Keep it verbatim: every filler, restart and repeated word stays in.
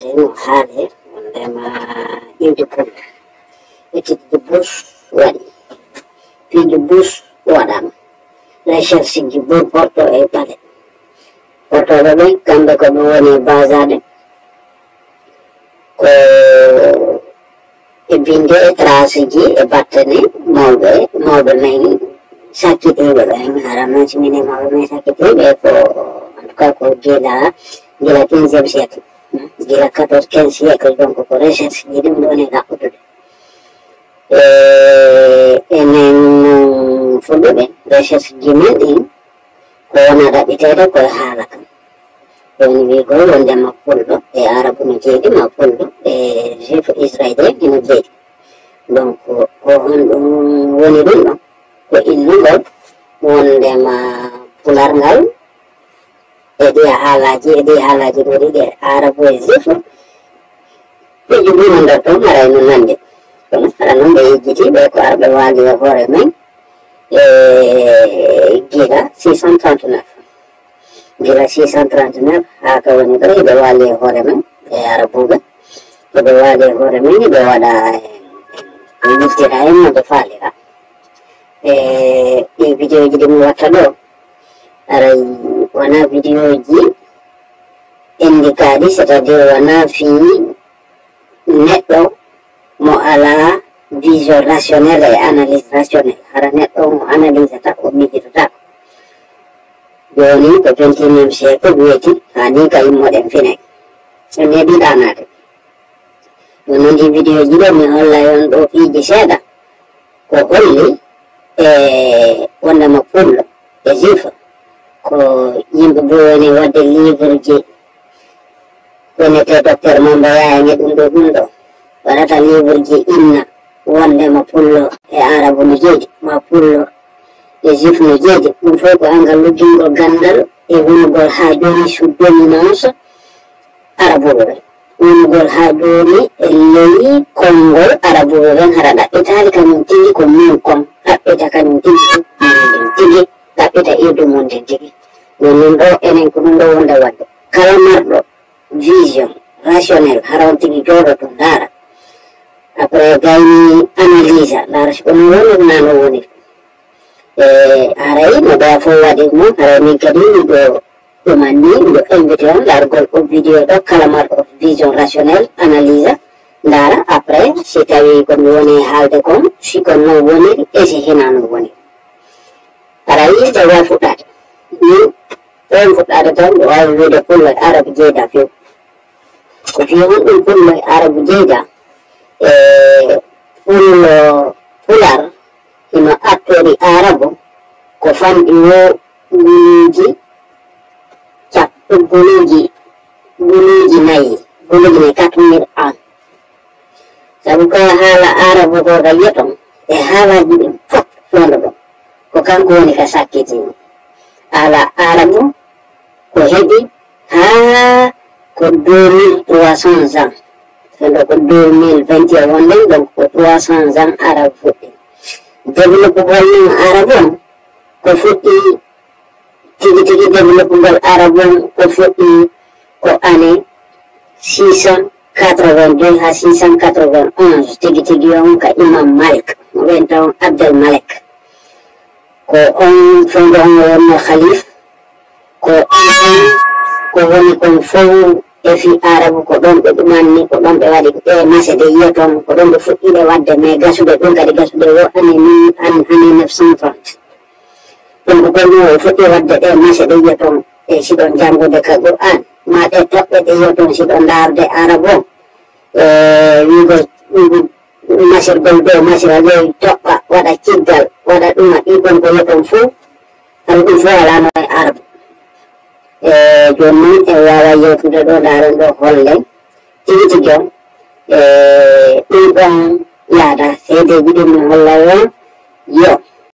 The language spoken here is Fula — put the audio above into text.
No haale wondema iwde pullo. Étude de bourse waɗi. Piiji bourse waɗama. Recherche ji bourse porto e palais. Portoɓe ɓen, kamɓe ko ɓe woni e basaade ko e binde e trace ji e battane mawɓe, mawɓe men sakkitiiɓe ɓen. Hara non si minen mawɓe men sakkitiiɓe ko, en tout cas, ko gila, gila quinzième siècle. Gila quatorze, quinze siècle, donc ko recherche ji ɗum ɗon e ɗaɓɓutude. E, enen non fulɓe ɓen, recherche ji men ɗin, ko wona ɗaɓɓiteede ko e haala kan. Woni wiigol wondema pullo e Arabu no jeeɗi, ma pullo e juif Israélien hino jeeɗi. Donc, ko honɗum woni ɗum ɗon? Ko innugol wondema pular ngal e ɗi haalaaji, e ɗi haalaaji ɗo ɗiɗi, Arabu e juif, ɓe jogii no nder toon, haray no nanndi. Kono hara noon ɓe yejjiti, ɓe ko arɓe waali e hoore men, e gila six cent trente-neuf. Gila six cent trente-neuf haa ka woni ɗo, hiɓe waali e hoore men, e Arabuɓe. Hiɓe waali e hoore men, hiɓe waɗa e, e yiltira en no ɓe faalira. E ɗi vidéo ji ɗi mi watta ɗo, aray wona vidéo ji enndikaaɗi, c'est-à-dire wona fii neɗɗo mo alaa vision rationnelle e analyse rationnelle. Hara neɗɗo mo analysata, o miijitata. Jooni ko vingt et unième siècle weeti, haa ni ka immoɗen fine. En neɗi ɗaanaade. Ɗum noon, ɗi vidéo ji ɗo mi hollay on ɗo piiji seeɗa. Ko holli e wondema pullo e juif ko yimɓe ɓe woni waɗde livre ji, wonete docteur Mamba Yaya e ɗum ɗo, ɗum ɗo. Waɗata livre ji inna wondema pullo e Arabu no jeeɗi, ma pullo e juif no jeeɗi. Ɗum fof ko angal luggingol ganndal e wonugol haa jooni sous dominance Arabuɓe ɓen. Wonugol haa jooni e ley konngol Arabuɓe ɓen, hara ɗaɓɓitaali kañum tigi ko min kon, ɗaɓɓita kañum tigi ko min ndin tigi, ɗaɓɓita irdu mum ndin tigi. Ɗum ɗum ɗo, enen ko ɗum ɗo wonde waɗde. Kala marɗo vision rationnelle, hara on tigi jooɗoto ndaara. Après gayni analyse, ndaara si ko ɗum woniri naa no woniri. E haray no ɓeya fof waɗi mo, haray min kadi miɗo ɗumanni, miɗo invité on largol o vidéo ɗo, kala marɗo vision rationnelle, analyse, ndaara. Après, si tawi ko mi woni haalde kon, si ko non woniri, e si hinaa non woniri. Haray jawa fuɗɗaade. Min, ɗon fuɗɗaade tan, mi waawi wiide pullo e Arabu jeyda few. Ko fii honɗum pullo e Arabu jeyda? E pullo, pular, hino attori Arabu, ko fanɗi wo guluuji cap-, guluuji, guluuji nayi, guluuji nayi, quatre mille ans. Sabu ko haala Arabu ko ka yiyoton, e haalaaji ɗin fof fondo ɗon. Ko kanko woni ka sakkitini. Haala Arabu ko heɓi haa ko deux mille trois cents ans. Fondo ko deux mille vingt et un wonɗen, donc ko trois cents ans Arabu fuɗɗi. Développement non Arabu on ko fuɗɗi tigi tigi, développement Arabu on ko fuɗɗi ko année six cent quatre-vingt-deux haa six cent quatre-vingt-onze, tigi tigi on ka Imam Malik, mo ɓen taw Abdel Malek. Ko on fondo on o wonno khalif, ko on, ko woni kon fow e fii Arabu, ko ɗon ɓe ɗumanni, ko ɗon ɓe waɗi ɗe mase ɗe yiyoton, ko ɗon ɓe fuɗɗi ɗe waɗde, mais gasude ɗum kadi, gasude wo année mille, an-, année neuf cent trente. Donc ko ɗum o fuɗɗi waɗde ɗe mase ɗe yiyoton, e si ɗon janngude ka Qur'an, ma ɗe toɓɓe ɗe yiyoton si ɗon ndaarde Arabu on, e wiigo, wiigo masirgol dow masira ley, toɓɓa, waɗa ciggal, waɗa ɗuma, ɗin ɗon ko yiyoton fow, haɗa ɗum fow alaa no e Arabu. E jooni noon en waawa yewtude ɗo, ndaaren ɗo hollen tigi tigi on, e ɗum ɗon yaada, seedeeji ɗin mi hollay on, yo.